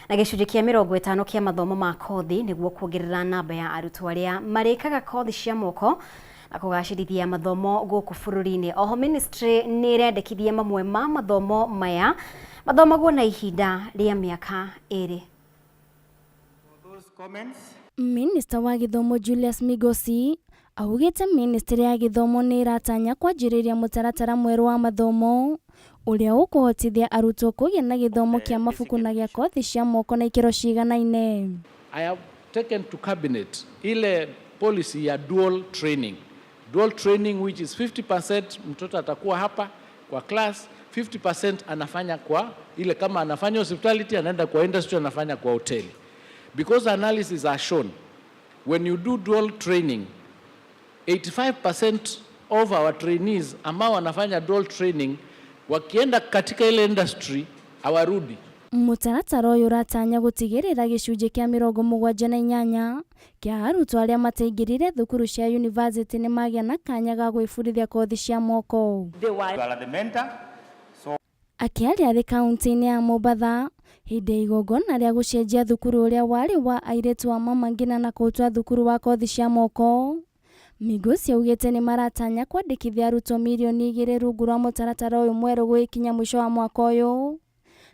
Na gĩcunjĩ kĩa 50 kĩa mathomo ma kothi nĩguo kuongerera namba ya arutwo arĩa marĩkaga kothi cia moko na kũgacĩrithia mathomo gũkũ bũrũri-inĩ. Oho ministry nĩ ĩrendekithia mamwe ma mathomo maya mathomagwo na ihinda rĩa mĩaka 2. Minista wa gĩthomo Julius Migosi augĩte ministry ya gĩthomo nĩ ĩratanya kwanjĩrĩria mũtaratara mwerũ wa mathomo ũrĩa ũkũhotithia arutwo kũgĩa na gĩthomo kĩa mabuku na gĩa kothi cia moko na ikĩro ciganaine. I have taken to cabinet ile policy ya dual training. Dual training which is 50% mtoto atakuwa hapa kwa class, 50% anafanya kwa ile, kama anafanya hospitality anaenda kwa industry, anafanya kwa hoteli. Because analysis are shown, when you do dual training, 85% of our trainees ambao wanafanya dual training wakienda katika ile industry hawarudi. Mũtaratara ũyũ ũratanya gũtigĩrĩra gĩcunjĩ kĩa 78 kĩa arutwo arĩa mataingĩrire thukuru cia university nĩ magĩa na kanya ga gwĩbundithia kothi cia moko. Akĩaria arĩ kaunti-inĩ ya Mombatha hĩndĩ ya igongona rĩa gũcenjia thukuru ũrĩa warĩ wa airĩtu a Mama Ngina na kũũtua thukuru wa kothi cia moko, Migosi augĩte nĩ maratanya kwandĩkithia arutwo mirioni 2 rungu rwa mũtaratara ũyũ mwerũ gũgĩkinya mũico wa mwaka ũyũ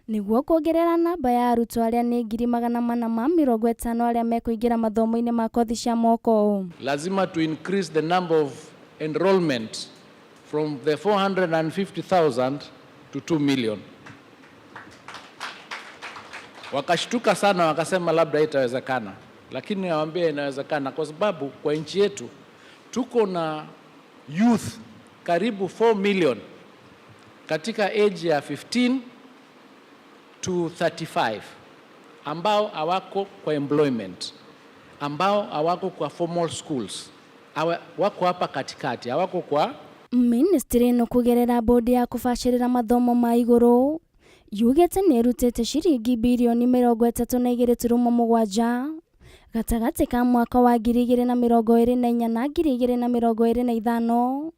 nĩguo kuongerera namba ya arutwo arĩa nĩ 450,000 arĩa mekũingĩra mathomo-inĩ ma kothi cia moko. Lazima to increase the number of enrollment from the 450,000 to 2 million. Wakashtuka sana wakasema labda itawezekana, lakini nawaambia inawezekana kwa sababu kwa nchi yetu tuko na youth karibu 4 million katika age ya 15 to 35 ambao hawako kwa employment, ambao hawako kwa formal schools, wako hapa katikati, hawako kwa Ministry ĩno kũgerera bodi ya kũbacĩrĩra mathomo ma igũrũ yugĩte nĩ ĩrutĩte ciringi birioni 32.7 gatagatĩ ka mwaka wa 2024 na 2025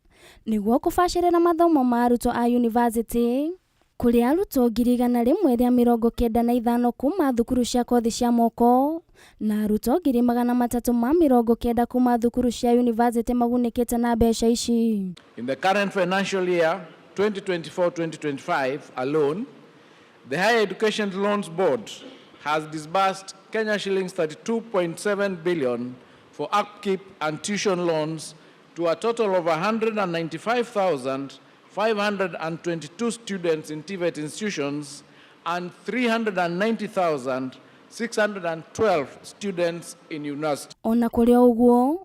nĩguo kũbacĩrĩra mathomo ma arutwo a university kũrĩ arutwo 195,000 kuma thukuru cia kothi cia moko na arutwo 390,000 kuma thukuru cia university magunĩkĩte na mbeca ici. In the current financial year 2024-2025 alone, the Higher Education Loans Board has disbursed Kenya shillings 32.7 billion for upkeep and tuition loans to a total of 195,522 students in TVET institutions and 390,612 students in university. Ona kũrĩ o ũguo,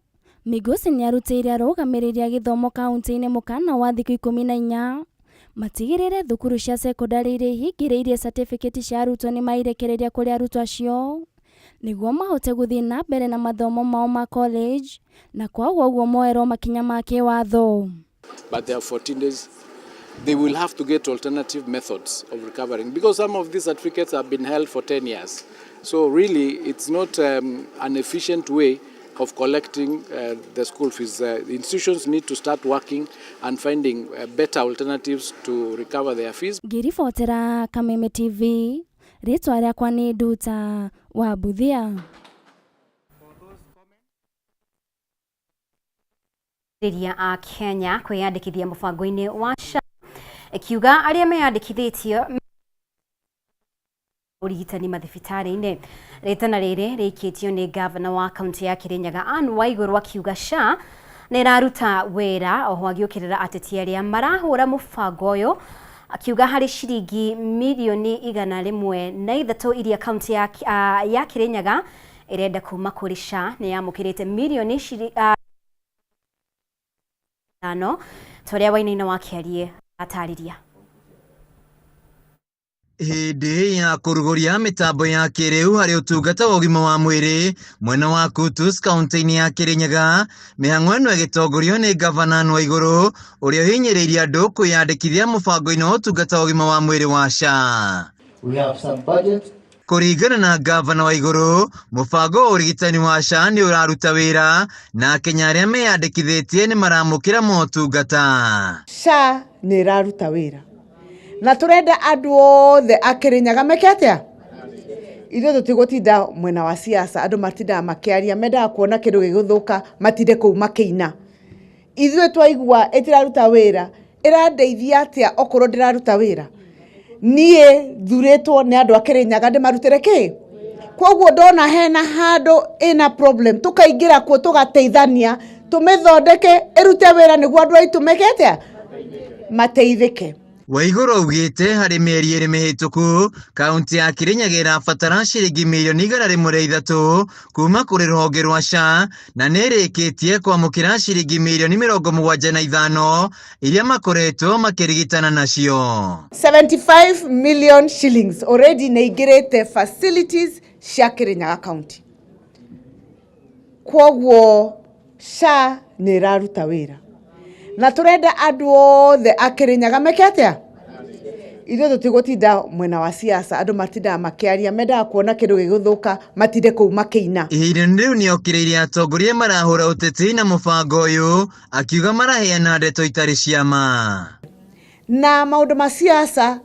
Migosi nĩarutĩire arũgamĩrĩri a gĩthomo kaunti-inĩ mũkana wa thikũ 14 matigĩrĩre thukuru cia cekondarĩ iria ihingĩrĩirie certificate cia arutwo nĩmairekereria kũrĩ arutwo acio nĩguo mahote gũthiĩ na mbere na mathomo mao ma college na kwaga ũguo moerwo makinya ma kĩwatho. But they have 14 days. They will have to get alternative methods of recovering because some of these certificates have been held for 10 years. So really it's not an efficient way of collecting the school fees. Institutions need to start working and finding better alternatives to recover their fees. Ngĩribotera Kameme TV, rĩtwa rĩakwa nĩ Nduta wa Mbuthia. Rĩrĩa a Kenya kwĩyandĩkithia mũbango-inĩ wa SHA ĩkiuga arĩa meyandĩkithĩtie ũrigitani mathibitarĩ-inĩ. Rĩtana rĩrĩ rĩikĩtio nĩ gavana wa kaunti ya Kirinyaga Anne Waiguru akiuga SHA nĩ ĩraruta wĩra oho agĩũkĩrĩra ateti arĩa marahũra mũbango ũyũ akiuga harĩ ciringi mirioni 103 iria kaunti ya Kirinyaga ĩrenda kuma kũrĩ SHA nĩ yamũkĩrĩte mirioni 5 torĩa Wainaina wa Kĩarie atarĩria. Hĩndĩ ya kũrugũria mĩtambo ya kĩrĩu harĩ ũtungata wa ũgima wa mwĩrĩ mwena wa Kutus kaunti-inĩ ya Kirinyaga, mĩhang'o ĩno ĩgĩtongorio nĩ gavana Anne Waiguru ũrĩa ũhinyĩrĩirie andũ kwĩyandĩkithia mũbango-inĩ wa ũtungata wa ũgima wa mwĩrĩ wa SHA. We have some budget. Kũringana na gavana Waiguru, mũbango wa ũrigitani wa SHA nĩ ũraruta wĩra na Akenya arĩa meyandĩkithĩtie nĩ maramũkĩra motungata. SHA nĩ ĩraruta wĩra na tũrenda andũ othe a Kirinyaga meke atĩa? Ithuĩ tũtigũtinda mwena wa siasa, andũ matindaga makĩaria, mendaga kuona kĩndũ gĩgũthũka, matinde kũu makĩina. Ithuĩ twaigua ĩtiraruta wĩra, ĩrandeithia atĩa okorwo ndĩraruta wĩra? Niĩ thurĩtwo nĩ andũ a Kĩrĩnyaga ndĩmarutĩre kĩ? Koguo ndona hena handũ ĩna problem, tũkaingĩra kuo tũgateithania, tũmĩthondeke ĩrute wĩra nĩguo andũ aitũ meke atĩa? Mateithĩke. Waiguru augĩte harĩ mĩeri ĩrĩ mĩhĩtũku kaunti ya Kirinyaga ĩrabatara ciringi mirioni 103 kuma kũrĩ rũhonge rwa SHA na nĩ ĩrĩkĩtie kwamũkĩra ciringi mirioni 75 iria makoretwo makĩrigitana nacio. 75 million shillings already nĩ ingĩrĩte facilities cia Kirinyaga County. Kwoguo SHA nĩ ĩraruta wĩra na tũrenda andũ othe a Kirinyaga meke atĩa? Ithuĩ tũtigũtinda mwena wa siasa, andũ matindaga makĩaria, mendaga kuona kĩndũ gĩgũthũka, matinde kũu makĩina. Ihinda-inĩ rĩu nĩokĩrĩire atongoria marahũra ũteti na mũbango ũyũ akiuga maraheana ndeto itarĩ cia ma. Na maũndũ ma siasa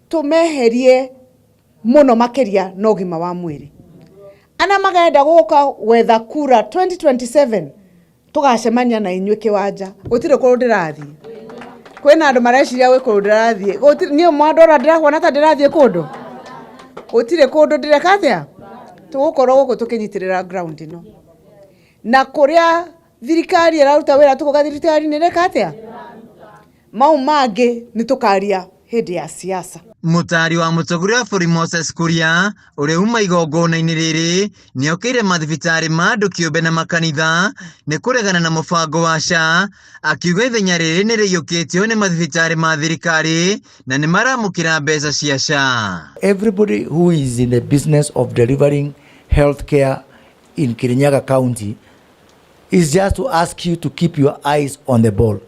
tũmeherie mũno makĩria na ũgima wa mwĩrĩ. Ana magenda gũka gwetha kura 2027 tũgacemania na inyuĩ kĩwanja, gũtirĩ kũndũ ndĩrathiĩ. Kwĩna andũ mareciria gwĩ kũndũ ndĩrathiĩ, niĩ mwandora ndĩrahuana ta ndĩrathiĩ kũndũ? Gũtirĩ kũndũ ndĩreka atĩa? Tũgũkorwo gũkũ tũkĩnyitĩrĩra ground ĩno. Na kũrĩa thirikari ĩraruta wĩra tũkauga thirikari nĩ ĩreka atĩa? Mau mangĩ nĩ tũkaria hĩndĩ ya siasa. Mũtaari wa mũtongoria wa bũrũri Moses Kuria ũrĩa uma igongona-inĩ rĩrĩ nĩokĩire mathibitarĩ ma andũ kĩũmbe na makanitha nĩ kũregana na mũbango wa SHA akiuga ithenya rĩrĩ nĩ rĩiyũkĩtio nĩ mathibitarĩ ma thirikari na nĩ maramũkĩra mbeca cia SHA. Everybody who is in the business of delivering healthcare in Kirinyaga County is just to ask you to keep your eyes on the ball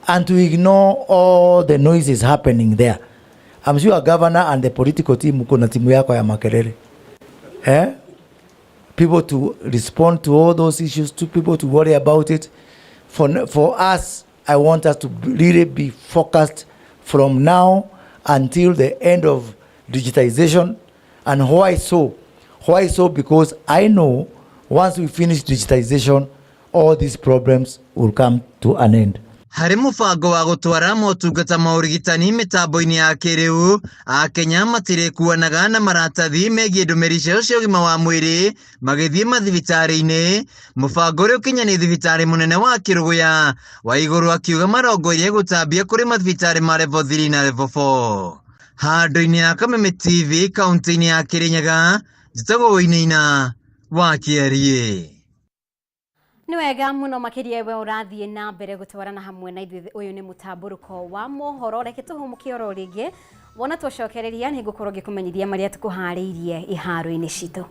and to ignore all the noises happening there. I'm sure governor and the political team uko na timu yako ya makelele. Eh? People to respond to all those issues, to people to worry about it. For us, I want us to really be focused from now until the end of digitization. And why so? Why so? Because I know once we finish digitization, all these problems will come to an end. Harĩ mũbango wa gũtwara motungata ma ũrigitani mĩtambo-inĩ ya kĩrĩu, akenya matirĩkuanaga na maratathi megiĩ ndũmĩrĩri ciao cia ũgima wa mwĩrĩ magĩthiĩ mathibitarĩ-inĩ. Mũbango ũrĩa ũkinyanĩirie thibitarĩ mũnene wa Kĩrũgũya wa igũrũ akiuga marongoreirie gũtambia kũrĩ mathibitarĩ ma level 3 na level 4. Handũ-inĩ ya Kameme TV kaunti-inĩ ya Kĩrĩnyaga, njĩtagwo Wainaina wa Kĩariĩ. Nĩ wega mũno makĩria we ũrathiĩ na mbere gũtwarana hamwe na ithuĩ. Ũyũ nĩ mũtambũrũko wa mohoro, reke tũhũmũke oro rĩngĩ. Wona twacokereria nĩ ngũkorwo ngĩkũmenyithia marĩa tũkũharĩirie iharo-inĩ citũ.